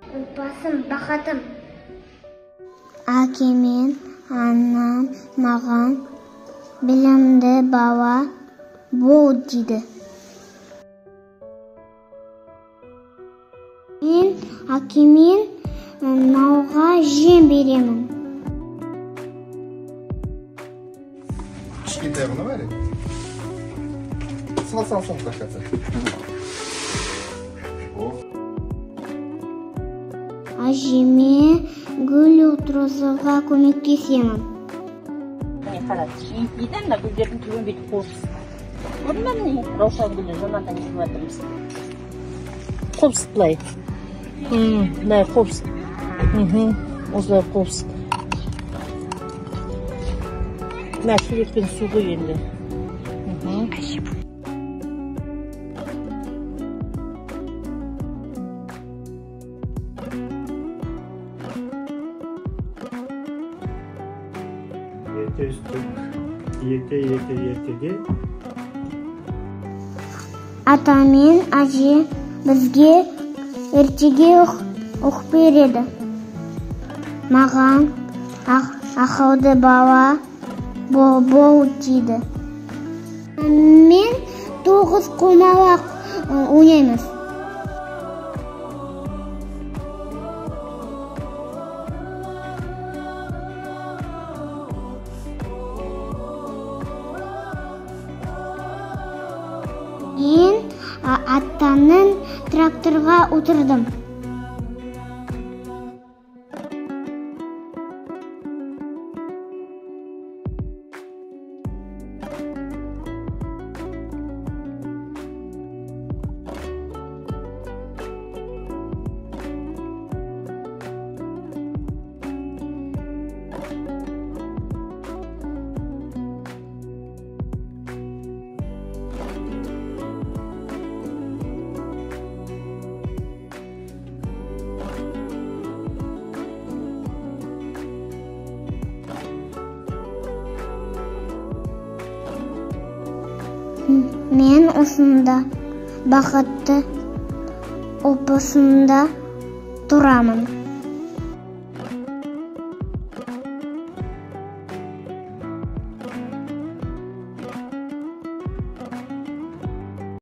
Отбасым бақытым. Әкем мен анам маған білімді бала бол дейді. Мен әкемен малға жем беремін. Кішкентай ғана бәрі. Сал, сал, сал, до конца. Әжеме гүл отырғызуға көмектесемін. Міне қара, дейді мына гүлдердің түбін бүйтіп қопсыз. Көрдің бе міне, раушан гүлі жаңадан егіп жатырмыз. Қопсыз былай. Мына қопсыз. Осылай қопсыз. Мына шелекпен су құй енді. Ерте, ерте, ертеде. Ата мен әже бізге ертеге оқып береді. Маған ақылды бала бол дейді. Мен 9 құмалақ ойнаймыз. Мен аттанын тракторға отырдым. Мен осында бақытты отбасында тұрамын.